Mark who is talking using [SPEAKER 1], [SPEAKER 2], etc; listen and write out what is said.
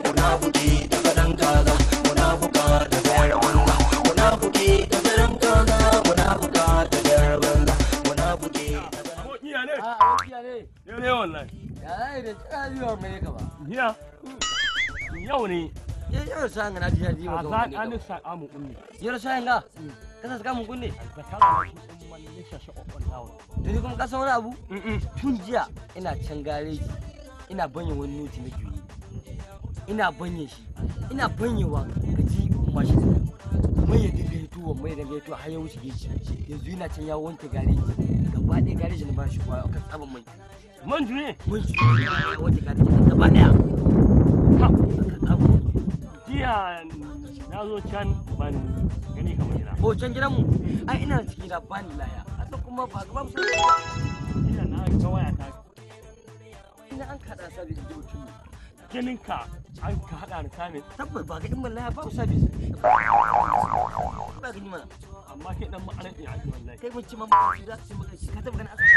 [SPEAKER 1] Munafiki da fadan kaza, munafuka da fayar banza, munafiki da fadan kaza, munafuka da fayar banza, munafiki.
[SPEAKER 2] Abokiya ne?
[SPEAKER 3] A abokiya ne.
[SPEAKER 2] Ne ne wallahi.
[SPEAKER 3] Ya zai da tsariwa mai ka ba.
[SPEAKER 2] Jiya yau ne.
[SPEAKER 3] Yau sa na ji ji
[SPEAKER 2] a
[SPEAKER 3] ba
[SPEAKER 2] za
[SPEAKER 3] ka
[SPEAKER 2] a nisa amu ummi.
[SPEAKER 3] Yau sa ga ka sa ka mun kunne.
[SPEAKER 2] Zakara na shi umman nisha sha'o'on dawo.
[SPEAKER 3] To ni kuma ka san wani abu? Tun jiya ina can gareji ina banye wani noti na juyi. Ina banye shi, ina banyewa ka ji mashin mai ya dinga hitowa, mai ya dinga hitowa har ya wuce geji. Yanzu ina can ya wanke gareji gaba ɗaya, gareji na ba shi kwaya kan tsaban mai.
[SPEAKER 2] Man juye.
[SPEAKER 3] Mun juye ya wanke gareji gaba ɗaya.
[SPEAKER 2] Ha.
[SPEAKER 3] Akan tsaban mai.
[SPEAKER 2] Jiya na zo can ban gani kamar ina.
[SPEAKER 3] O can gidanmu ai ina cikin gida ba ni laya. Haka kuma ba ga babu sai
[SPEAKER 2] Jiya na ga waya ta
[SPEAKER 3] ina an kaɗa sabis ji mutum.
[SPEAKER 2] ganin ka an ka hada ni samin.
[SPEAKER 3] Tabbas ba ga in ban laya babu sabis. Ba gani mana.
[SPEAKER 2] Amma kai dan ma'anar ina ake wallahi.
[SPEAKER 3] Kai mun ci ma mutunci za ka ci mutunci ka taɓa ganin asali.